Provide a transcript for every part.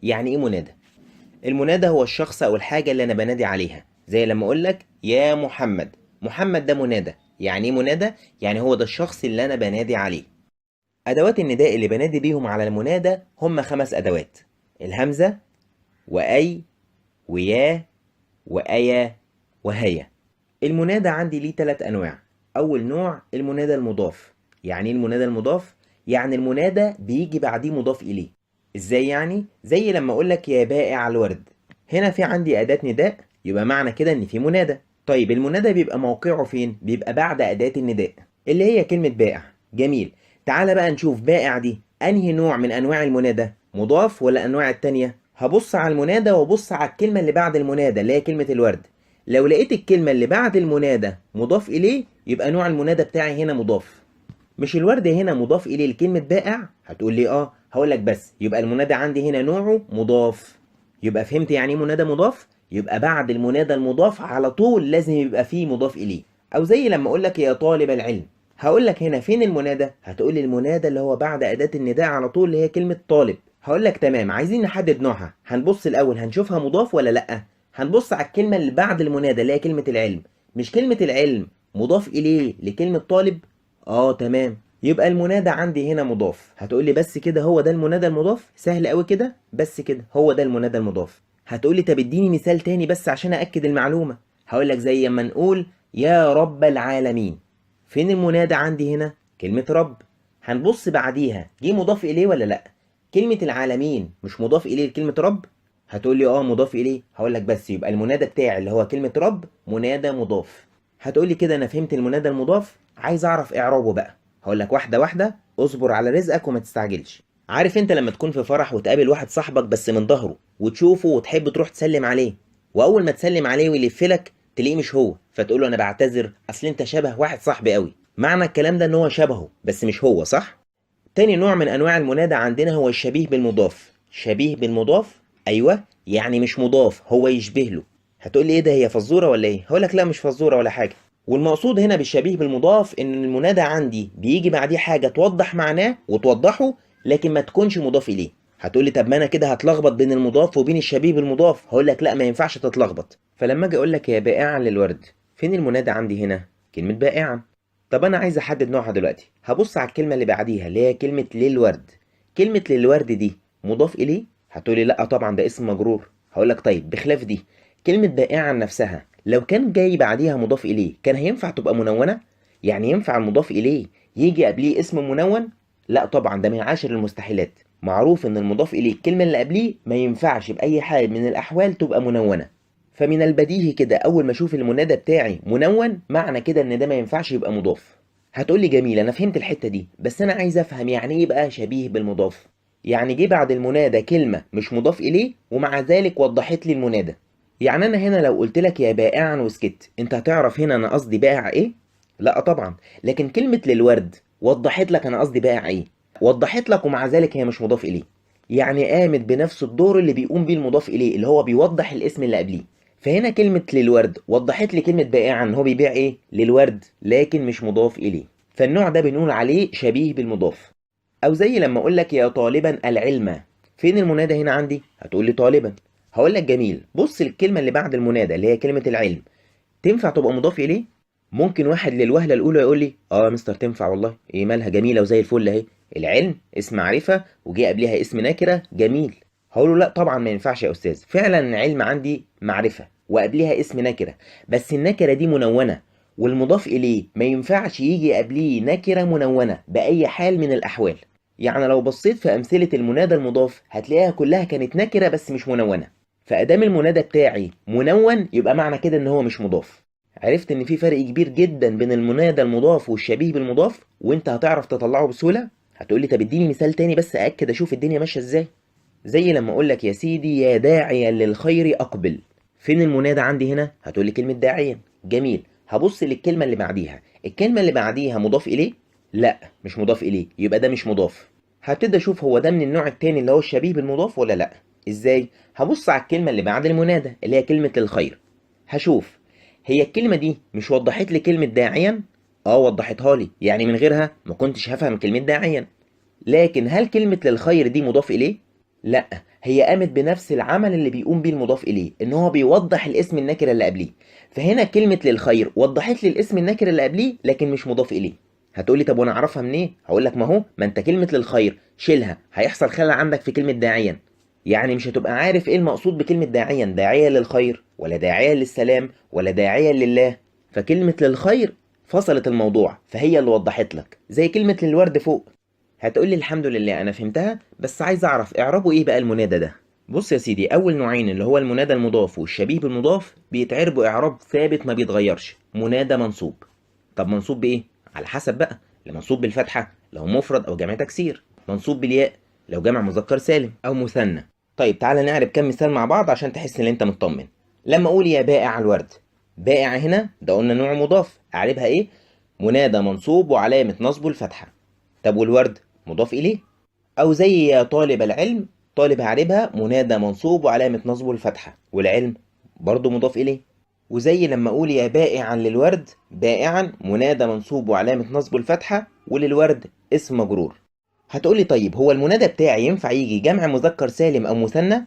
يعني ايه منادى؟ المنادى هو الشخص او الحاجة اللي انا بنادي عليها، زي لما اقول لك يا محمد. محمد ده منادى. يعني ايه منادى؟ يعني هو ده الشخص اللي انا بنادي عليه. ادوات النداء اللي بنادي بيهم على المنادى هم 5 ادوات: الهمزة، واي، ويا، وايا، وهيا. المنادى عندي ليه 3 انواع. اول نوع المنادى المضاف. يعني ايه المنادى المضاف؟ يعني المنادى بيجي بعديه مضاف اليه. ازاي يعني؟ زي لما اقول لك يا بائع الورد. هنا في عندي اداة نداء، يبقى معنى كده ان في منادى. طيب المنادى بيبقى موقعه فين؟ بيبقى بعد اداة النداء اللي هي كلمة بائع. جميل. تعالى بقى نشوف بائع دي انهي نوع من انواع المنادى، مضاف ولا انواع التانية؟ هبص على المنادى وابص على الكلمة اللي بعد المنادى اللي هي كلمة الورد. لو لقيت الكلمة اللي بعد المنادى مضاف إليه يبقى نوع المنادى بتاعي هنا مضاف. مش الورد هنا مضاف إليه لكلمة بائع؟ هتقول لي آه. هقول لك بس يبقى المنادى عندي هنا نوعه مضاف. يبقى فهمت يعني إيه منادى مضاف؟ يبقى بعد المنادى المضاف على طول لازم يبقى فيه مضاف إليه. أو زي لما أقول لك يا طالب العلم، هقول لك هنا فين المنادى؟ هتقول لي المنادى اللي هو بعد أداة النداء على طول اللي هي كلمة طالب. هقول لك تمام، عايزين نحدد نوعها. هنبص الأول هنشوفها مضاف ولا لأ. هنبص على الكلمة اللي بعد المنادى اللي هي كلمة العلم. مش كلمة العلم مضاف إليه لكلمة طالب؟ تمام، يبقى المنادى عندي هنا مضاف. هتقول لي بس كده هو ده المنادى المضاف؟ سهل قوي كده، بس كده هو ده المنادى المضاف. هتقول لي طب اديني مثال تاني بس عشان أأكد المعلومة. هقول لك زي ما نقول يا رب العالمين. فين المنادى عندي هنا؟ كلمة رب. هنبص بعديها جه مضاف إليه ولا لأ؟ كلمة العالمين مش مضاف إليه لكلمة رب؟ هتقول لي مضاف إليه. هقول لك بس يبقى المنادى بتاعي اللي هو كلمة رب منادى مضاف. هتقول لي كده أنا فهمت المنادى المضاف، عايز أعرف إعرابه بقى. هقول لك واحدة واحدة، اصبر على رزقك وما تستعجلش. عارف أنت لما تكون في فرح وتقابل واحد صاحبك بس من ظهره وتشوفه وتحب تروح تسلم عليه، وأول ما تسلم عليه ويلفلك تلاقيه مش هو، فتقول له أنا بعتذر أصل أنت شبه واحد صاحبي قوي. معنى الكلام ده إن هو شبهه بس مش هو، صح؟ تاني نوع من أنواع المنادى عندنا هو الشبيه بالمضاف. شبيه بالمضاف؟ أيوة، يعني مش مضاف، هو يشبه له. هتقول لي إيه ده، هي فزورة ولا إيه؟ هقول لك لا مش فزورة ولا حاجة. والمقصود هنا بالشبيه بالمضاف إن المنادى عندي بيجي بعديه حاجة توضح معناه وتوضحه لكن ما تكونش مضاف إليه. هتقول لي طب ما أنا كده هتلخبط بين المضاف وبين الشبيه بالمضاف. هقول لك لا ما ينفعش تتلخبط. فلما أجي أقول لك يا بائعا للورد، فين المنادى عندي هنا؟ كلمة بائعا. طب أنا عايز أحدد نوعها دلوقتي. هبص على الكلمة اللي بعديها اللي هي كلمة للورد. كلمة للورد دي مضاف إليه؟ هتقولي لا طبعا ده اسم مجرور. هقول لك طيب بخلاف دي، كلمة بائعا نفسها لو كان جاي بعديها مضاف إليه كان هينفع تبقى منونة؟ يعني ينفع المضاف إليه يجي قبليه اسم منون؟ لا طبعا ده من عاشر المستحيلات. معروف إن المضاف إليه الكلمة اللي قبليه ما ينفعش بأي حال من الأحوال تبقى منونة. فمن البديهي كده أول ما أشوف المنادى بتاعي منون معنى كده إن ده ما ينفعش يبقى مضاف. هتقولي جميل أنا فهمت الحتة دي، بس أنا عايز أفهم يعني إيه بقى شبيه بالمضاف؟ يعني جه بعد المنادى كلمة مش مضاف إليه ومع ذلك وضحت لي المنادى. يعني أنا هنا لو قلت لك يا بائعا وسكت، أنت هتعرف هنا أنا قصدي بائع إيه؟ لا طبعا. لكن كلمة للورد وضحت لك أنا قصدي بائع إيه، وضحت لك ومع ذلك هي مش مضاف إليه. يعني قامت بنفس الدور اللي بيقوم بيه المضاف إليه اللي هو بيوضح الاسم اللي قبليه. فهنا كلمة للورد وضحت لي كلمة بائعا إن هو بيبيع إيه؟ للورد، لكن مش مضاف إليه. فالنوع ده بنقول عليه شبيه بالمضاف. أو زي لما أقول لك يا طالبا العلم، فين المنادى هنا عندي؟ هتقول لي طالبا. هقول لك جميل، بص الكلمة اللي بعد المنادى اللي هي كلمة العلم تنفع تبقى مضاف إليه؟ ممكن واحد للوهلة الأولى يقول لي يا مستر تنفع والله، إيه مالها جميلة وزي الفل أهي، العلم اسم معرفة وجه قبلها اسم نكرة، جميل. هقول له لا طبعا ما ينفعش يا أستاذ، فعلا العلم عندي معرفة وقبلها اسم نكرة، بس النكرة دي منونة والمضاف إليه ما ينفعش يجي قبليه نكرة منونة بأي حال من الأحوال. يعني لو بصيت في أمثلة المنادى المضاف هتلاقيها كلها كانت نكرة بس مش منونة. فأدام المنادى بتاعي منون يبقى معنى كده إن هو مش مضاف. عرفت إن في فرق كبير جدا بين المنادى المضاف والشبيه بالمضاف، وإنت هتعرف تطلعه بسهولة. هتقولي طب اديني مثال تاني بس أأكد أشوف الدنيا ماشية إزاي. زي لما أقول لك يا سيدي يا داعيا للخير أقبل، فين المنادى عندي هنا؟ هتقولي كلمة داعيا. جميل، هبص للكلمة اللي بعديها، الكلمة اللي بعديها مضاف إليه؟ لا مش مضاف إليه، يبقى ده مش مضاف. هبتدي أشوف هو ده من النوع التاني اللي هو الشبيه بالمضاف ولا لا. إزاي؟ هبص على الكلمة اللي بعد المنادى اللي هي كلمة الخير، هشوف هي الكلمة دي مش وضحت لي كلمة داعيا؟ وضحتها لي، يعني من غيرها ما كنتش هفهم كلمة داعيا. لكن هل كلمة للخير دي مضاف إليه؟ لا، هي قامت بنفس العمل اللي بيقوم بيه المضاف اليه، ان هو بيوضح الاسم النكرة اللي قبليه. فهنا كلمة للخير وضحت لي الاسم النكرة اللي قبليه لكن مش مضاف اليه. هتقولي طب وانا اعرفها منين؟ هقول لك ما هو ما انت كلمة للخير شيلها، هيحصل خلل عندك في كلمة داعيا، يعني مش هتبقى عارف ايه المقصود بكلمه داعيا، داعيه للخير ولا داعيه للسلام ولا داعيه لله. فكلمه للخير فصلت الموضوع، فهي اللي وضحت لك، زي كلمة للورد فوق. هتقولي الحمد لله انا فهمتها، بس عايز اعرف اعرابه ايه بقى المنادى ده. بص يا سيدي، اول نوعين اللي هو المنادى المضاف والشبيه بالمضاف بيتعربوا اعراب ثابت ما بيتغيرش، منادى منصوب. طب منصوب بايه؟ على حسب بقى، لا منصوب بالفتحة لو مفرد او جمع تكسير، منصوب بالياء لو جمع مذكر سالم او مثنى. طيب تعالى نعرب كام مثال مع بعض عشان تحس ان انت مطمن. لما اقول يا بائع الورد، بائع هنا ده قلنا نوع مضاف، اعربها ايه؟ منادى منصوب وعلامة نصبه الفتحة. طب والورد مضاف اليه. او زي يا طالب العلم، طالب هعربها منادى منصوب وعلامة نصبه الفتحة، والعلم برضه مضاف اليه. وزي لما اقول يا بائعا للورد، بائعا منادى منصوب وعلامة نصبه الفتحة، وللورد اسم مجرور. هتقولي طيب هو المنادى بتاعي ينفع يجي جمع مذكر سالم او مثنى؟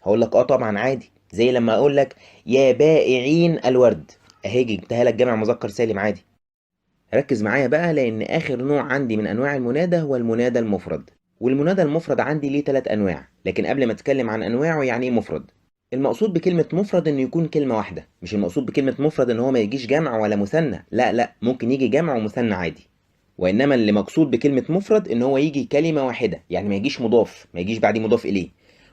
هقول لك اه طبعا عادي، زي لما اقول لك يا بائعين الورد، اهي جبتها لك جمع مذكر سالم عادي. ركز معايا بقى، لان اخر نوع عندي من انواع المنادى هو المنادى المفرد. والمنادى المفرد عندي ليه 3 انواع، لكن قبل ما اتكلم عن انواعه يعني ايه مفرد؟ المقصود بكلمة مفرد انه يكون كلمة واحدة، مش المقصود بكلمة مفرد ان هو ما يجيش جمع ولا مثنى، لا لا، ممكن يجي جمع ومثنى عادي. وانما اللي مقصود بكلمة مفرد ان هو يجي كلمة واحدة، يعني ما يجيش مضاف، ما يجيش بعديه مضاف اليه،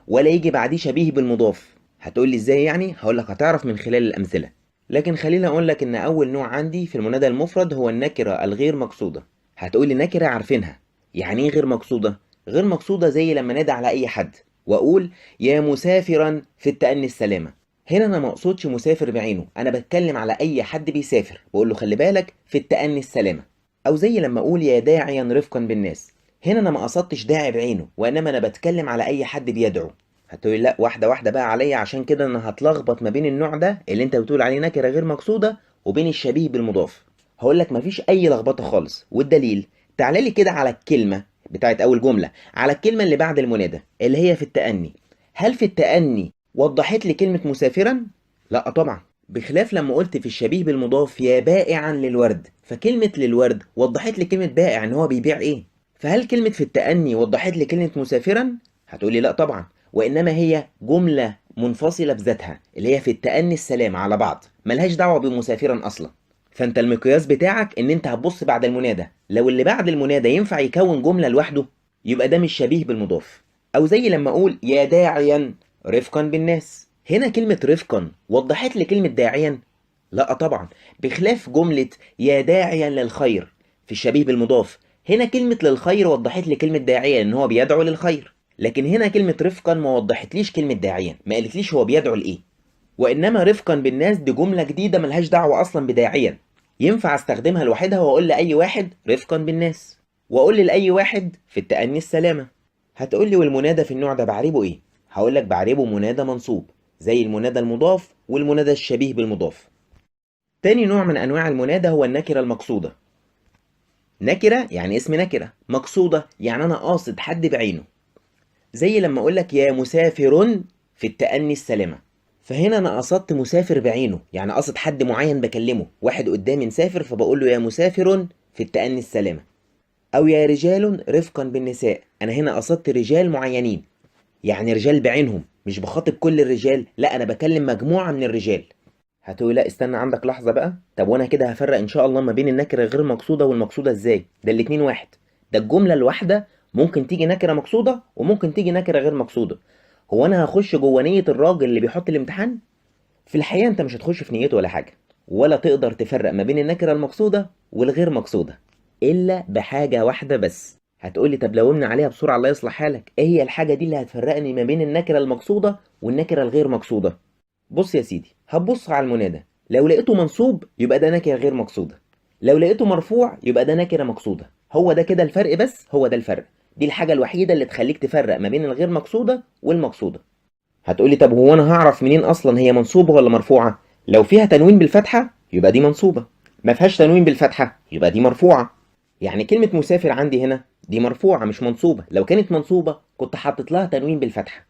ولا يجي بعديه شبيه بالمضاف. هتقول لي ازاي يعني؟ هقول لك هتعرف من خلال الامثلة. لكن خليني اقول لك ان اول نوع عندي في المنادى المفرد هو النكرة الغير مقصودة. هتقول لي نكرة عارفينها، يعني ايه غير مقصودة؟ غير مقصودة زي لما نادى على اي حد واقول يا مسافرا في التأني السلامة. هنا انا ما اقصدش مسافر بعينه، انا بتكلم على اي حد بيسافر، بقول له خلي بالك في التأني السلامة. او زي لما اقول يا داعيا رفقا بالناس، هنا انا ما قصدتش داعي بعينه، وانما انا بتكلم على اي حد بيدعو. هتقولي لا واحدة واحدة بقى عليا، عشان كده انا هتلخبط ما بين النوع ده اللي انت بتقول عليه نكرة غير مقصودة وبين الشبيه بالمضاف. هقول لك مفيش اي لخبطة خالص، والدليل تعالى لي كده على الكلمة بتاعت اول جملة، على الكلمة اللي بعد المنادى اللي هي في التأني. هل في التأني وضحت لي كلمة مسافرا؟ لا طبعا. بخلاف لما قلت في الشبيه بالمضاف يا بائعا للورد، فكلمة للورد وضحت لي كلمة بائع ان هو بيبيع ايه. فهل كلمة في التأني وضحت لي كلمة مسافرا؟ هتقولي لا طبعا، وإنما هي جملة منفصلة بذاتها اللي هي في التأني السلام على بعض، ملهاش دعوة بمسافرا أصلا. فأنت المقياس بتاعك إن أنت هتبص بعد المنادى، لو اللي بعد المنادى ينفع يكون جملة لوحده يبقى ده مش شبيه بالمضاف. أو زي لما أقول يا داعيا رفقا بالناس، هنا كلمة رفقا وضحت لي كلمة داعيا؟ لا طبعا. بخلاف جملة يا داعيا للخير في الشبيه بالمضاف، هنا كلمة للخير وضحت لي كلمة داعيا إن هو بيدعو للخير، لكن هنا كلمة رفقا ما وضحتليش كلمة داعيا، ما قالتليش هو بيدعو لإيه. وإنما رفقا بالناس دي جملة جديدة ملهاش دعوة أصلا بداعيا، ينفع استخدمها لوحدها وأقول لأي واحد رفقا بالناس، وأقول لأي واحد في التأني السلامة. هتقولي والمنادى في النوع ده بعربه إيه؟ هقولك بعربه منادى منصوب زي المنادى المضاف والمنادى الشبيه بالمضاف. تاني نوع من أنواع المنادى هو النكرة المقصودة. نكرة يعني اسم نكرة، مقصودة يعني أنا قاصد حد بعينه. زي لما أقولك يا مسافر في التأني السلامة، فهنا أنا قصدت مسافر بعينه، يعني قصد حد معين بكلمه، واحد قدامي مسافر فبقول له يا مسافر في التأني السلامة. أو يا رجال رفقا بالنساء، أنا هنا قصدت رجال معينين، يعني رجال بعينهم، مش بخاطب كل الرجال، لا أنا بكلم مجموعة من الرجال. هتقولي لا استنى عندك لحظة بقى، طب وأنا كده هفرق إن شاء الله ما بين النكرة غير مقصودة والمقصودة إزاي؟ ده الاتنين واحد، ده الجملة الواحدة ممكن تيجي نكرة مقصودة وممكن تيجي نكرة غير مقصودة. هو أنا هخش جوه نية الراجل اللي بيحط الامتحان؟ في الحقيقة أنت مش هتخش في نيته ولا حاجة، ولا تقدر تفرق ما بين النكرة المقصودة والغير مقصودة إلا بحاجة واحدة بس. هتقولي طب لومنا عليها بسرعة الله يصلح حالك، إيه هي الحاجة دي اللي هتفرقني ما بين النكرة المقصودة والنكرة الغير مقصودة؟ بص يا سيدي، هتبص على المنادى، لو لقيته منصوب يبقى ده نكرة غير مقصودة، لو لقيته مرفوع يبقى ده نكرة مقصودة. هو ده كده الفرق، بس هو ده الفرق، دي الحاجة الوحيدة اللي تخليك تفرق ما بين الغير مقصودة والمقصودة. هتقولي طب هو أنا هعرف منين أصلا هي منصوبة ولا مرفوعة؟ لو فيها تنوين بالفتحة يبقى دي منصوبة، ما فيهاش تنوين بالفتحة يبقى دي مرفوعة. يعني كلمة مسافر عندي هنا دي مرفوعة مش منصوبة، لو كانت منصوبة كنت حاطط لها تنوين بالفتحة.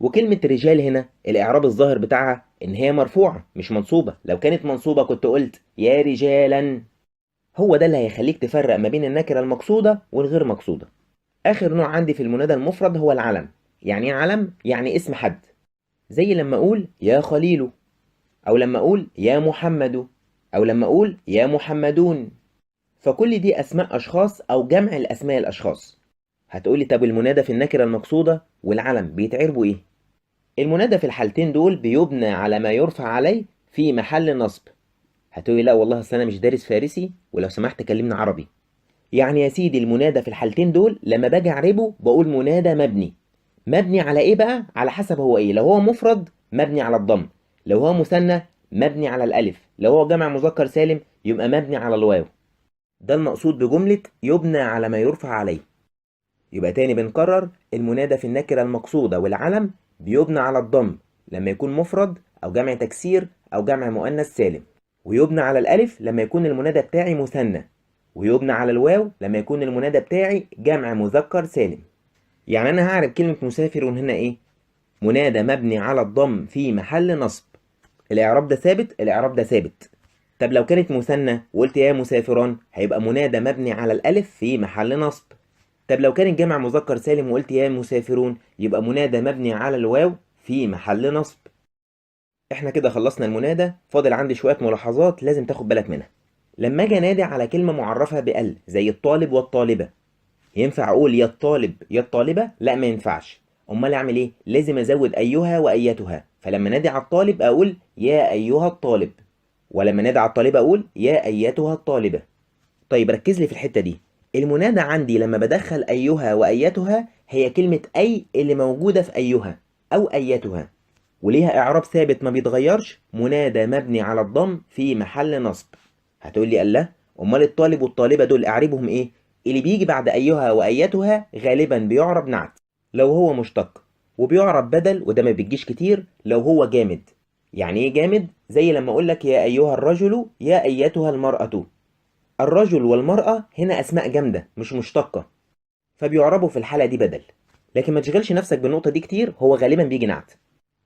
وكلمة رجال هنا الإعراب الظاهر بتاعها إن هي مرفوعة مش منصوبة، لو كانت منصوبة كنت قلت يا رجالا. هو ده اللي هيخليك تفرق ما بين النكرة المقصودة والغير مقصودة. آخر نوع عندي في المنادى المفرد هو العلم. يعني إيه علم؟ يعني اسم حد، زي لما أقول يا خليل، أو لما أقول يا محمد، أو لما أقول يا محمدون. فكل دي أسماء أشخاص أو جمع الأسماء الأشخاص. هتقولي طب المنادى في النكرة المقصودة والعلم بيتعربوا إيه؟ المنادى في الحالتين دول بيبنى على ما يرفع عليه في محل نصب. هتقولي لا والله أصل أنا مش دارس فارسي، ولو سمحت كلمنا عربي. يعني يا سيدي المنادى في الحالتين دول لما باجي أعربه بقول منادى مبني. مبني على إيه بقى؟ على حسب هو إيه. لو هو مفرد مبني على الضم، لو هو مثنى مبني على الألف، لو هو جمع مذكر سالم يبقى مبني على الواو. ده المقصود بجملة يبنى على ما يرفع عليه. يبقى تاني بنكرر، المنادى في النكرة المقصودة والعلم بيبنى على الضم لما يكون مفرد أو جمع تكسير أو جمع مؤنث سالم، ويبنى على الألف لما يكون المنادى بتاعي مثنى، ويبنى على الواو لما يكون المنادى بتاعي جمع مذكر سالم. يعني أنا هعرف كلمة مسافر هنا إيه؟ منادى مبني على الضم في محل نصب. الإعراب ده ثابت، الإعراب ده ثابت. طب لو كانت مثنى وقلت يا مسافران هيبقى منادى مبني على الألف في محل نصب. طب لو كانت جمع مذكر سالم وقلت يا مسافرون يبقى منادى مبني على الواو في محل نصب. احنا كده خلصنا المنادى، فاضل عندي شوية ملاحظات لازم تاخد بالك منها. لما اجي انادي على كلمة معرفة بأل زي الطالب والطالبة، ينفع اقول يا الطالب يا الطالبة؟ لا ما ينفعش. امال اعمل ايه؟ لازم ازود ايها وايتها. فلما انادي على الطالب اقول يا ايها الطالب، ولما انادي على الطالبة اقول يا ايتها الطالبة. طيب ركز لي في الحتة دي. المنادى عندي لما بدخل ايها وايتها هي كلمة اي اللي موجودة في ايها او ايتها، وليها اعراب ثابت ما بيتغيرش، منادى مبني على الضم في محل نصب. هتقول لي الله، امال الطالب والطالبة دول اعربهم ايه؟ اللي بيجي بعد ايها وايتها غالبا بيعرب نعت لو هو مشتق، وبيعرب بدل، وده ما بيجيش كتير لو هو جامد. يعني ايه جامد؟ زي لما اقول لك يا ايها الرجل يا ايتها المرأة. الرجل والمرأة هنا اسماء جامدة مش مشتقة، فبيعربوا في الحالة دي بدل. لكن ما تشغلش نفسك بالنقطة دي كتير، هو غالبا بيجي نعت.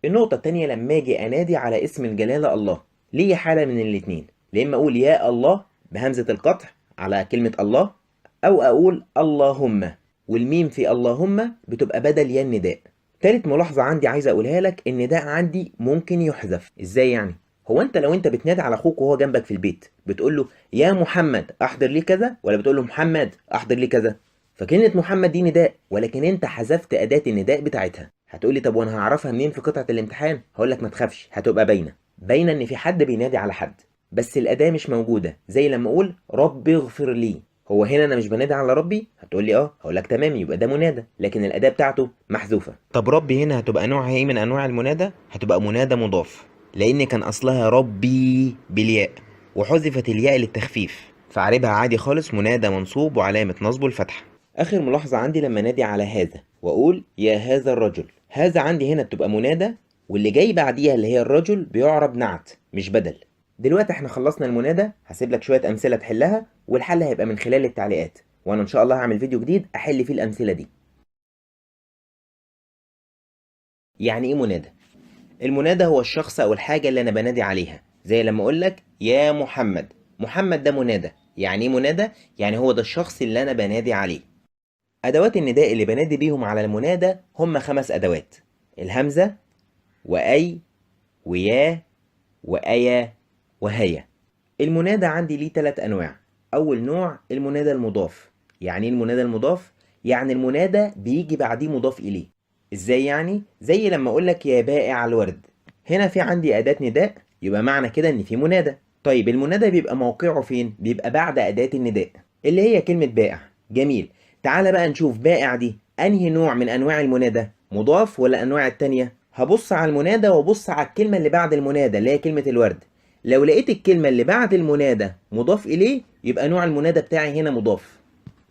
النقطة التانية لما اجي انادي على اسم الجلالة الله، ليه حالة من الاتنين، يا اما اقول يا الله بهمزة القطع على كلمة الله، او اقول اللهم، والميم في اللهم بتبقى بدل يا النداء. تالت ملاحظة عندي عايز اقولها لك، النداء عندي ممكن يحذف. ازاي يعني؟ هو انت لو انت بتنادي على اخوك وهو جنبك في البيت بتقول له يا محمد احضر لي كذا، ولا بتقول له محمد احضر لي كذا؟ فكلمة محمد دي نداء، ولكن انت حذفت أداة النداء بتاعتها. هتقولي طب وانا هعرفها منين في قطعة الامتحان؟ هقول لك ما تخافش، هتبقى باينة، باينة ان في حد بينادي على حد، بس الأداة مش موجودة. زي لما اقول رب اغفر لي، هو هنا انا مش بنادي على ربي؟ هتقول لي اه، هقول لك تمام، يبقى ده منادى، لكن الأداة بتاعته محذوفة. طب ربي هنا هتبقى نوعها ايه من انواع المنادى؟ هتبقى منادى مضاف، لان كان اصلها ربي بالياء وحذفت الياء للتخفيف، فعربها عادي خالص منادى منصوب وعلامة نصبه الفتحة. اخر ملاحظة عندي لما نادي على هذا واقول يا هذا الرجل، هذا عندي هنا بتبقى منادى، واللي جاي بعديها اللي هي الرجل بيعرب نعت مش بدل. دلوقتي احنا خلصنا المنادى، هسيب لك شوية أمثلة تحلها، والحل هيبقى من خلال التعليقات، وأنا إن شاء الله هعمل فيديو جديد أحل فيه الأمثلة دي. يعني إيه منادى؟ المنادى هو الشخص أو الحاجة اللي أنا بنادي عليها، زي لما أقول لك يا محمد، محمد ده منادى. يعني إيه منادى؟ يعني هو ده الشخص اللي أنا بنادي عليه. أدوات النداء اللي بنادي بيهم على المنادى هم 5 أدوات: الهمزة، وأي، ويا، وأيا، وهيا. المنادى عندي ليه 3 أنواع. أول نوع المنادى المضاف. يعني إيه المنادى المضاف؟ يعني المنادى بيجي بعديه مضاف إليه. إزاي يعني؟ زي لما أقول لك يا بائع الورد، هنا في عندي أداة نداء، يبقى معنى كده إن في منادى. طيب المنادى بيبقى موقعه فين؟ بيبقى بعد أداة النداء اللي هي كلمة بائع. جميل. تعالى بقى نشوف بائع دي أنهي نوع من أنواع المنادى، مضاف ولا أنواع التانية؟ هبص على المنادى وابص على الكلمة اللي بعد المنادى اللي هي كلمة الورد. لو لقيت الكلمة اللي بعد المنادى مضاف إليه يبقى نوع المنادى بتاعي هنا مضاف.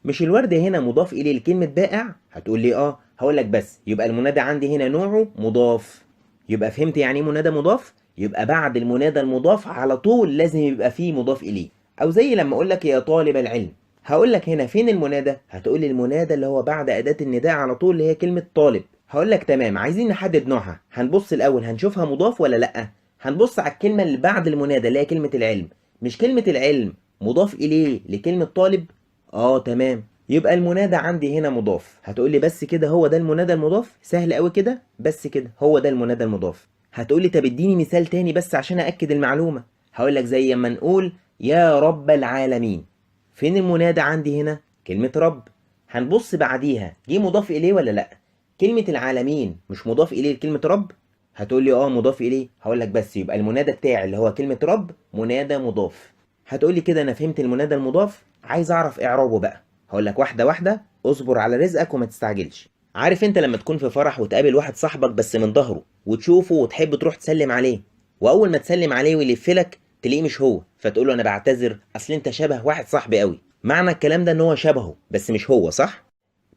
مش الورد هنا مضاف إليه لكلمة بائع؟ هتقول لي آه، هقول لك بس يبقى المنادى عندي هنا نوعه مضاف. يبقى فهمت يعني إيه منادى مضاف؟ يبقى بعد المنادى المضاف على طول لازم يبقى فيه مضاف إليه. أو زي لما أقول لك يا طالب العلم، هقول لك هنا فين المنادى؟ هتقول لي المنادى اللي هو بعد أداة النداء على طول اللي هي كلمة طالب. هقول لك تمام، عايزين نحدد نوعها. هنبص الأول هنشوفها مضاف ولا لأ. هنبص على الكلمة اللي بعد المنادى اللي هي كلمة العلم. مش كلمة العلم مضاف إليه لكلمة طالب؟ آه تمام، يبقى المنادى عندي هنا مضاف. هتقول لي بس كده هو ده المنادى المضاف؟ سهل قوي كده، بس كده هو ده المنادى المضاف. هتقول لي طب اديني مثال تاني بس عشان أأكد المعلومة. هقول لك زي ما نقول يا رب العالمين. فين المنادى عندي هنا؟ كلمة رب. هنبص بعديها جه مضاف إليه ولا لأ؟ كلمة العالمين مش مضاف إليه لكلمة رب؟ هتقول لي اه مضاف إليه. هقول لك بس يبقى المنادى بتاعي اللي هو كلمة رب منادى مضاف. هتقول لي كده أنا فهمت المنادى المضاف، عايز أعرف إعرابه بقى. هقول لك واحدة واحدة، اصبر على رزقك وما تستعجلش. عارف انت لما تكون في فرح وتقابل واحد صاحبك بس من ظهره وتشوفه وتحب تروح تسلم عليه، واول ما تسلم عليه ويلفلك تلاقيه مش هو، فتقول له انا بعتذر اصل انت شبه واحد صاحبي قوي. معنى الكلام ده ان هو شبهه بس مش هو، صح؟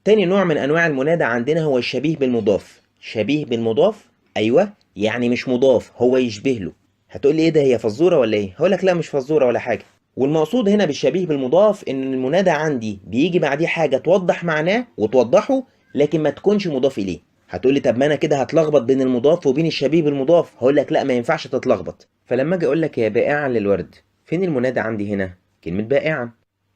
تاني نوع من انواع المنادى عندنا هو الشبيه بالمضاف. شبيه بالمضاف، ايوه، يعني مش مضاف هو يشبه له. هتقول لي ايه ده، هي فزوره ولا ايه؟ هقول لك لا مش فزوره ولا حاجه. والمقصود هنا بالشبيه بالمضاف ان المنادى عندي بيجي بعديه حاجه توضح معناه وتوضحه لكن ما تكونش مضاف اليه. هتقول لي طب ما انا كده هتلخبط بين المضاف وبين الشبيه بالمضاف. هقول لك لا ما ينفعش تتلخبط. فلما اجي اقول لك يا بائعا للورد، فين المنادى عندي هنا؟ كلمه بائعا.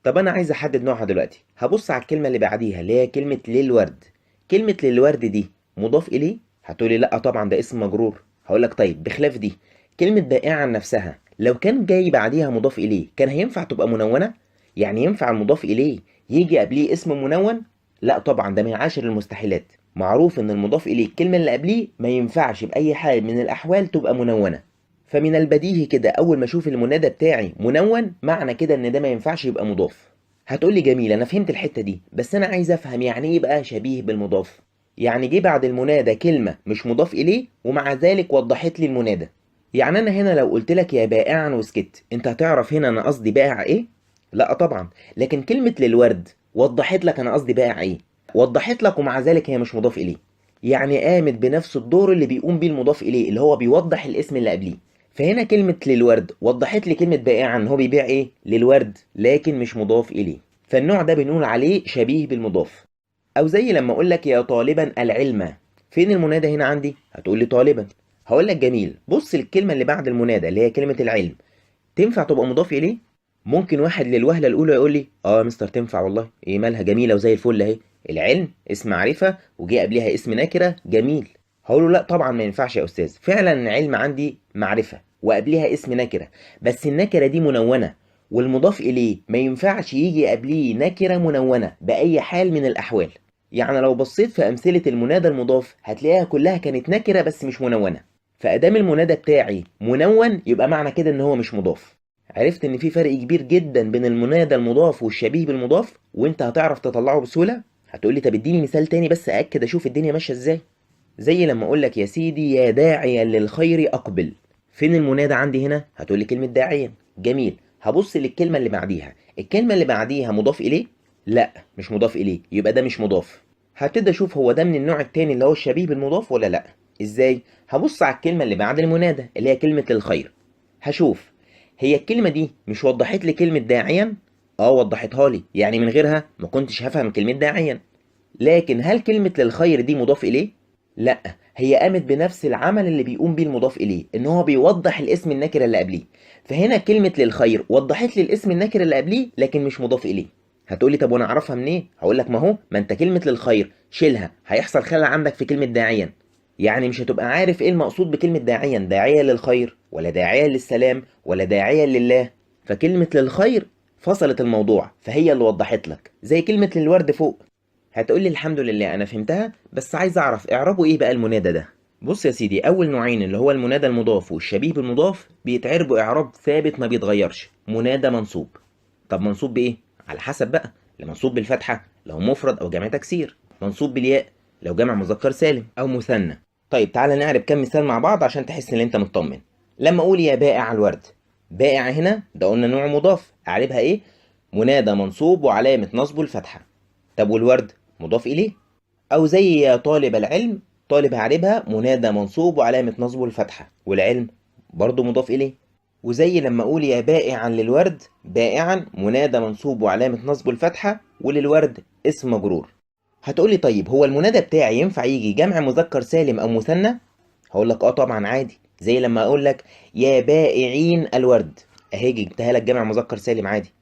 طب انا عايز احدد نوعها دلوقتي. هبص على الكلمه اللي بعديها اللي هي كلمه للورد. كلمه للورد دي مضاف اليه؟ هتقولي لا طبعا ده اسم مجرور. هقول لك طيب بخلاف دي، كلمه بائعا نفسها لو كان جاي بعديها مضاف اليه كان هينفع تبقى منونه؟ يعني ينفع المضاف اليه يجي قبليه اسم منون؟ لا طبعا ده من عاشر المستحيلات. معروف ان المضاف اليه الكلمه اللي قبليه ما ينفعش باي حال من الاحوال تبقى منونه. فمن البديهي كده اول ما اشوف المنادى بتاعي منون معنى كده ان ده ما ينفعش يبقى مضاف. هتقولي جميل انا فهمت الحته دي، بس انا عايز افهم يعني ايه بقى شبيه بالمضاف؟ يعني جه بعد المنادى كلمه مش مضاف اليه ومع ذلك وضحت لي المنادى. يعني انا هنا لو قلت لك يا بائعا وسكت، انت هتعرف هنا انا قصدي بائع ايه؟ لا طبعا. لكن كلمه للورد وضحت لك انا قصدي بائع ايه، وضحت لك ومع ذلك هي مش مضاف اليه. يعني قامت بنفس الدور اللي بيقوم بيه المضاف اليه اللي هو بيوضح الاسم اللي قبليه. فهنا كلمة للورد وضحت لي كلمة بائعا ان هو بيبيع ايه؟ للورد، لكن مش مضاف اليه. فالنوع ده بنقول عليه شبيه بالمضاف. او زي لما اقول لك يا طالبا العلم، فين المنادى هنا عندي؟ هتقول لي طالبا. هقول لك جميل، بص الكلمة اللي بعد المنادى اللي هي كلمة العلم تنفع تبقى مضاف اليه؟ ممكن واحد للوهلة الأولى يقول لي اه يا مستر تنفع والله، ايه مالها جميلة وزي الفل اهي، العلم اسم معرفة وجه قبلها اسم نكرة، جميل. هقول له لا طبعا ما ينفعش يا أستاذ، فعلا العلم عندي معرفة وقبلها اسم نكرة، بس النكرة دي منونة والمضاف إليه ما ينفعش يجي قبليه نكرة منونة بأي حال من الأحوال. يعني لو بصيت في أمثلة المنادى المضاف هتلاقيها كلها كانت نكرة بس مش منونة. فأدام المنادى بتاعي منون يبقى معنى كده إن هو مش مضاف. عرفت إن في فرق كبير جدا بين المنادى المضاف والشبيه بالمضاف وإنت هتعرف تطلعه بسهولة. هتقولي طب اديني مثال تاني بس أأكد أشوف الدنيا ماشية إزاي. زي لما أقول لك يا سيدي يا داعيا للخير أقبل، فين المنادى عندي هنا؟ هتقولي كلمة داعيا، جميل. هبص للكلمة اللي بعديها، الكلمة اللي بعديها مضاف إليه؟ لا مش مضاف إليه، يبقى ده مش مضاف. هبتدي أشوف هو ده من النوع التاني اللي هو الشبيه بالمضاف ولا لا. إزاي؟ هبص على الكلمة اللي بعد المنادى اللي هي كلمة للخير، هشوف هي الكلمة دي مش وضحت لي كلمة داعيا؟ اه وضحتها لي، يعني من غيرها ما كنتش هفهم كلمة داعيا. لكن هل كلمة للخير دي مضاف إليه؟ لا، هي قامت بنفس العمل اللي بيقوم بيه المضاف إليه، إن هو بيوضح الاسم النكرة اللي قبليه. فهنا كلمة للخير وضحت لي الاسم النكرة اللي قبليه لكن مش مضاف إليه. هتقولي طب وأنا أعرفها منين؟ هقول لك ما هو ما أنت كلمة للخير شيلها، هيحصل خلل عندك في كلمة داعيا. يعني مش هتبقى عارف إيه المقصود بكلمة داعيا، داعية للخير ولا داعية للسلام ولا داعية لله. فكلمة للخير فصلت الموضوع، فهي اللي وضحت لك، زي كلمة للورد فوق. هتقولي الحمد لله أنا فهمتها، بس عايز أعرف إعرابه إيه بقى المنادى ده. بص يا سيدي، أول نوعين اللي هو المنادى المضاف والشبيه بالمضاف بيتعربوا إعراب ثابت ما بيتغيرش، منادى منصوب. طب منصوب بإيه؟ على حسب بقى، لا منصوب بالفتحة لو مفرد أو جمع تكسير، منصوب بالياء لو جمع مذكر سالم أو مثنى. طيب تعالى نعرب كام مثال مع بعض عشان تحس إن أنت مطمن. لما أقول يا بائع الورد، بائع هنا ده قلنا نوع مضاف، أعربها إيه؟ منادى منصوب وعلامة نصبه الفتحة. طب والورد مضاف إليه. أو زي يا طالب العلم، طالب هعربها منادى منصوب وعلامة نصبه الفتحة، والعلم برضه مضاف إليه. وزي لما أقول يا بائعا للورد، بائعا منادى منصوب وعلامة نصبه الفتحة، وللورد اسم مجرور. هتقولي طيب هو المنادى بتاعي ينفع يجي جمع مذكر سالم أو مثنى؟ هقول لك طبعا عادي، زي لما أقول لك يا بائعين الورد، أهي جبتها لك جمع مذكر سالم عادي.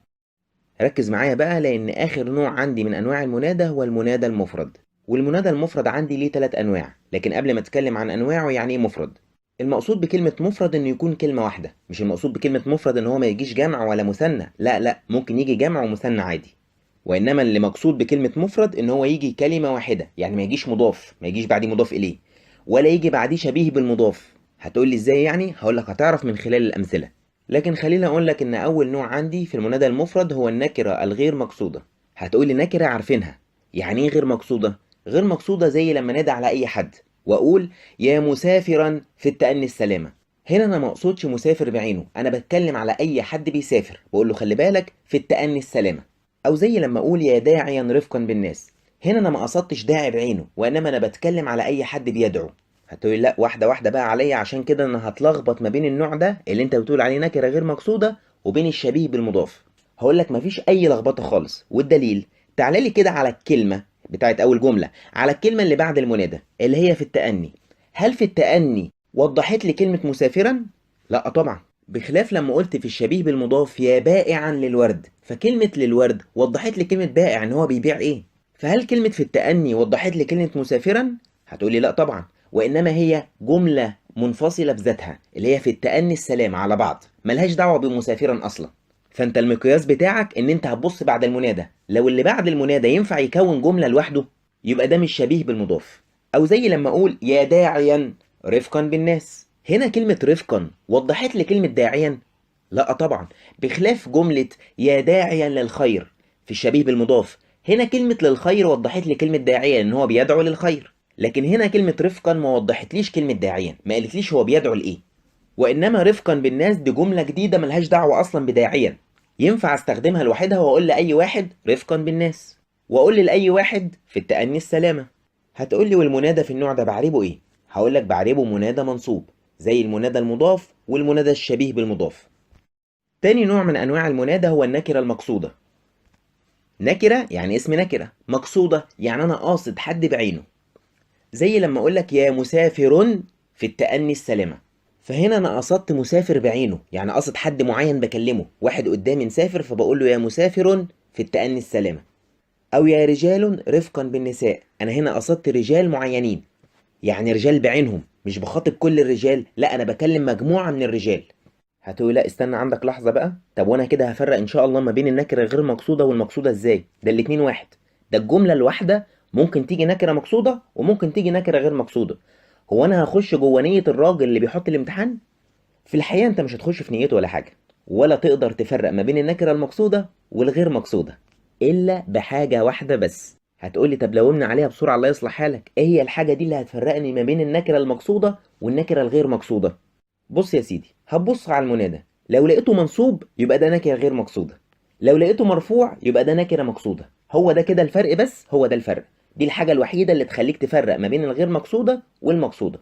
ركز معايا بقى، لأن آخر نوع عندي من أنواع المنادى هو المنادى المفرد. والمنادى المفرد عندي ليه 3 أنواع، لكن قبل ما أتكلم عن أنواعه يعني إيه مفرد؟ المقصود بكلمة مفرد إنه يكون كلمة واحدة، مش المقصود بكلمة مفرد إن هو ما يجيش جمع ولا مثنى، لا لا، ممكن يجي جمع ومثنى عادي. وإنما اللي مقصود بكلمة مفرد إن هو يجي كلمة واحدة، يعني ما يجيش مضاف، ما يجيش بعديه مضاف إليه، ولا يجي بعديه شبيه بالمضاف. هتقول لي إزاي يعني؟ هقول لك هتعرف من خلال الأمثلة. لكن خليني أقول لك إن أول نوع عندي في المنادى المفرد هو النكرة الغير مقصودة. هتقول لي نكرة عارفينها، يعني إيه غير مقصودة؟ غير مقصودة زي لما نادى على أي حد وأقول يا مسافرا في التأني السلامة. هنا أنا ما أقصدش مسافر بعينه، أنا بتكلم على أي حد بيسافر، بقول له خلي بالك في التأني السلامة. أو زي لما أقول يا داعيا رفقا بالناس، هنا أنا ما قصدتش داعي بعينه، وإنما أنا بتكلم على أي حد بيدعو. هتقولي لا واحدة واحدة بقى عليا، عشان كده أنا هتلخبط ما بين النوع ده اللي أنت بتقول عليه نكرة غير مقصودة وبين الشبيه بالمضاف. هقول لك مفيش أي لخبطة خالص، والدليل تعالى لي كده على الكلمة بتاعت أول جملة، على الكلمة اللي بعد المنادى اللي هي في التأني. هل في التأني وضحت لي كلمة مسافرا؟ لا طبعا. بخلاف لما قلت في الشبيه بالمضاف يا بائعا للورد، فكلمة للورد وضحت لي كلمة بائع إن هو بيبيع إيه. فهل كلمة في التأني وضحت لي كلمة مسافرا؟ هتقولي لا طبعا، وإنما هي جملة منفصلة بذاتها اللي هي في التأني السلام على بعض، ملهاش دعوة بمسافرا أصلا. فأنت المقياس بتاعك إن أنت هتبص بعد المنادى، لو اللي بعد المنادى ينفع يكون جملة لوحده يبقى ده مش شبيه بالمضاف. أو زي لما أقول يا داعيا رفقا بالناس، هنا كلمة رفقا وضحت لي كلمة داعيا؟ لا طبعا. بخلاف جملة يا داعيا للخير في الشبيه بالمضاف، هنا كلمة للخير وضحت لي كلمة داعيا إن هو بيدعو للخير، لكن هنا كلمة رفقا ما وضحتليش كلمة داعيا، ما قالتليش هو بيدعو لإيه. وإنما رفقا بالناس دي جملة جديدة ملهاش دعوة أصلا بداعيا، ينفع استخدمها لوحدها وأقول لأي واحد رفقا بالناس، وأقول لأي واحد في التأني السلامة. هتقول لي والمنادى في النوع ده بعربه إيه؟ هقول لك بعربه منادى منصوب زي المنادى المضاف والمنادى الشبيه بالمضاف. تاني نوع من أنواع المنادى هو النكرة المقصودة. نكرة يعني اسم نكرة، مقصودة يعني أنا قاصد حد بعينه. زي لما أقول لك يا مسافر في التأني السلامة، فهنا أنا قصدت مسافر بعينه، يعني قصد حد معين بكلمه، واحد قدامي مسافر فبقول له يا مسافر في التأني السلامة. أو يا رجال رفقا بالنساء، أنا هنا قصدت رجال معينين، يعني رجال بعينهم، مش بخاطب كل الرجال، لا أنا بكلم مجموعة من الرجال. هتقول لا استنى عندك لحظة بقى، طب وأنا كده هفرق إن شاء الله ما بين النكرة غير مقصودة والمقصودة إزاي؟ ده الاتنين واحد، ده الجملة الواحدة ممكن تيجي نكرة مقصودة وممكن تيجي نكرة غير مقصودة. هو أنا هخش جوه نية الراجل اللي بيحط الامتحان؟ في الحقيقة أنت مش هتخش في نيته ولا حاجة، ولا تقدر تفرق ما بين النكرة المقصودة والغير مقصودة إلا بحاجة واحدة بس. هتقولي طب لو قلنا عليها بسرعة الله يصلح حالك، إيه هي الحاجة دي اللي هتفرقني ما بين النكرة المقصودة والنكرة الغير مقصودة؟ بص يا سيدي، هتبص على المنادى، لو لقيته منصوب يبقى ده نكرة غير مقصودة، لو لقيته مرفوع يبقى ده نكرة مقصودة. هو ده كده الفرق، بس هو ده الفرق، دي الحاجة الوحيدة اللي تخليك تفرق ما بين الغير مقصودة والمقصودة.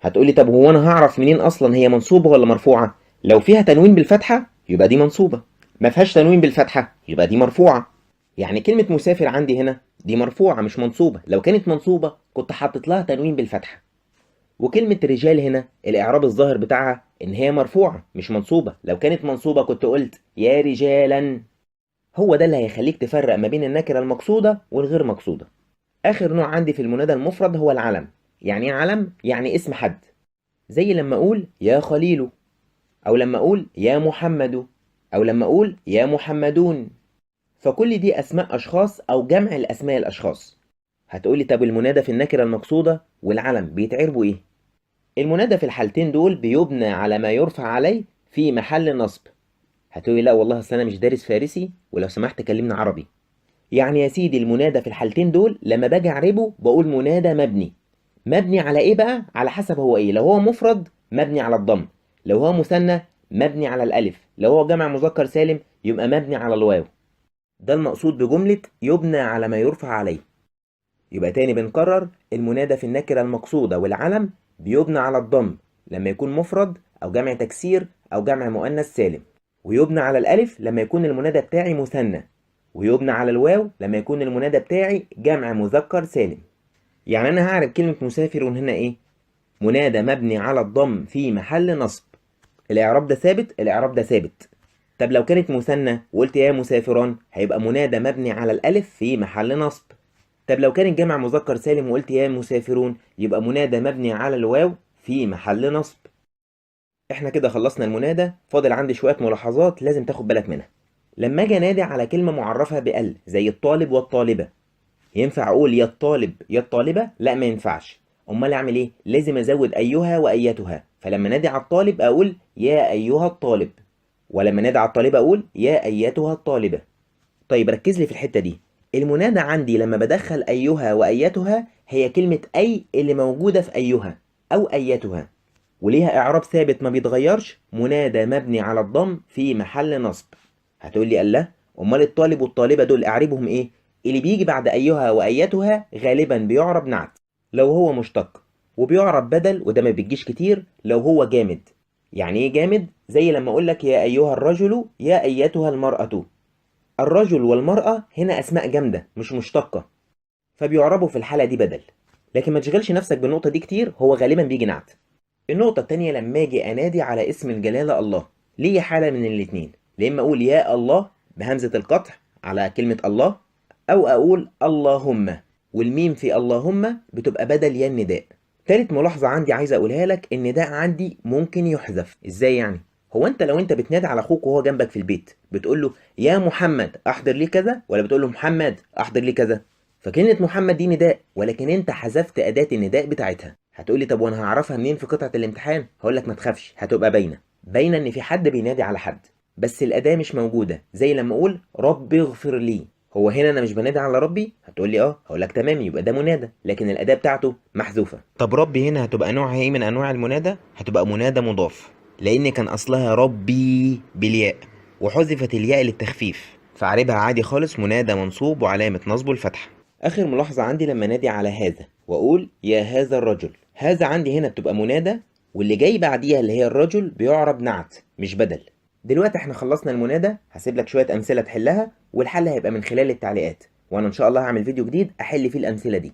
هتقولي طب هو أنا هعرف منين أصلا هي منصوبة ولا مرفوعة؟ لو فيها تنوين بالفتحة يبقى دي منصوبة، ما فيهاش تنوين بالفتحة يبقى دي مرفوعة. يعني كلمة مسافر عندي هنا دي مرفوعة مش منصوبة، لو كانت منصوبة كنت حطيت لها تنوين بالفتحة. وكلمة رجال هنا الإعراب الظاهر بتاعها إن هي مرفوعة مش منصوبة، لو كانت منصوبة كنت قلت يا رجالا. هو ده اللي هيخليك تفرق ما بين النكرة المقصودة والغير مقصودة. آخر نوع عندي في المنادى المفرد هو العلم. يعني إيه علم؟ يعني اسم حد، زي لما أقول يا خليل، أو لما أقول يا محمد، أو لما أقول يا محمدون. فكل دي أسماء أشخاص أو جمع الأسماء الأشخاص. هتقولي طب المنادى في النكرة المقصودة والعلم بيتعربوا إيه؟ المنادى في الحالتين دول بيبنى على ما يرفع عليه في محل نصب. هتقولي لا والله أصل أنا مش دارس فارسي، ولو سمحت كلمنا عربي. يعني يا سيدي المنادى في الحالتين دول لما باجي أعربه بقول منادى مبني. مبني على إيه بقى؟ على حسب هو إيه. لو هو مفرد مبني على الضم، لو هو مثنى مبني على الألف، لو هو جمع مذكر سالم يبقى مبني على الواو. ده المقصود بجملة يبنى على ما يرفع عليه. يبقى تاني بنكرر، المنادى في النكرة المقصودة والعلم بيبنى على الضم لما يكون مفرد أو جمع تكسير أو جمع مؤنث سالم. ويبنى على الألف لما يكون المنادى بتاعي مثنى، ويبنى على الواو لما يكون المنادى بتاعي جمع مذكر سالم. يعني أنا هعرف كلمة مسافر هنا إيه؟ منادى مبني على الضم في محل نصب. الإعراب ده ثابت، الإعراب ده ثابت. طب لو كانت مثنى وقلت يا مسافران هيبقى منادى مبني على الألف في محل نصب. طب لو كانت جمع مذكر سالم وقلت يا مسافرون يبقى منادى مبني على الواو في محل نصب. احنا كده خلصنا المنادى، فاضل عندي شوية ملاحظات لازم تاخد بالك منها. لما اجي انادي على كلمة معرفة بأل زي الطالب والطالبة، ينفع اقول يا الطالب يا الطالبة؟ لا ما ينفعش. امال اعمل ايه؟ لازم ازود ايها وايتها. فلما انادي على الطالب اقول يا ايها الطالب، ولما انادي على الطالبة اقول يا ايتها الطالبة. طيب ركز لي في الحتة دي. المنادى عندي لما بدخل ايها وايتها هي كلمة اي اللي موجودة في ايها او ايتها، وليها اعراب ثابت ما بيتغيرش، منادى مبني على الضم في محل نصب. هتقول لي الله، امال الطالب والطالبة دول اعربهم ايه؟ اللي بيجي بعد ايها وايتها غالبا بيعرب نعت لو هو مشتق، وبيعرب بدل، وده ما بيجيش كتير لو هو جامد. يعني ايه جامد؟ زي لما اقول لك يا ايها الرجل يا ايتها المرأة. الرجل والمرأة هنا اسماء جامدة مش مشتقة، فبيعربوا في الحالة دي بدل. لكن ما تشغلش نفسك بالنقطة دي كتير، هو غالبا بيجي نعت. النقطة التانية لما اجي انادي على اسم الجلالة الله، ليه حالة من الاتنين؟ يا اما اقول يا الله بهمزة القطع على كلمة الله، او اقول اللهم، والميم في اللهم بتبقى بدل يا النداء. تالت ملاحظة عندي عايز اقولها لك، النداء عندي ممكن يحذف. ازاي يعني؟ هو انت لو انت بتنادي على اخوك وهو جنبك في البيت بتقول له يا محمد احضر لي كذا، ولا بتقول له محمد احضر لي كذا؟ فكلمة محمد دي نداء، ولكن انت حذفت أداة النداء بتاعتها. هتقول لي طب وانا هعرفها منين في قطعة الامتحان؟ هقول لك ما تخافش، هتبقى باينة، باينة ان في حد بينادي على حد بس الأداة مش موجودة. زي لما اقول رب اغفر لي، هو هنا انا مش بنادي على ربي؟ هتقول لي اه، هقول لك تمام، يبقى ده منادى لكن الأداة بتاعته محذوفة. طب ربي هنا هتبقى نوعها ايه من انواع المنادى؟ هتبقى منادى مضاف، لان كان اصلها ربي بالياء وحذفت الياء للتخفيف، فاعربها عادي خالص منادى منصوب وعلامة نصبه الفتحة. اخر ملاحظة عندي لما انادي على هذا واقول يا هذا الرجل، هذا عندي هنا بتبقى منادى، واللي جاي بعديها اللي هي الرجل بيعرب نعت مش بدل. دلوقتي احنا خلصنا المنادى، هسيب لك شوية أمثلة تحلها، والحل هيبقى من خلال التعليقات، وأنا إن شاء الله هعمل فيديو جديد أحل فيه الأمثلة دي.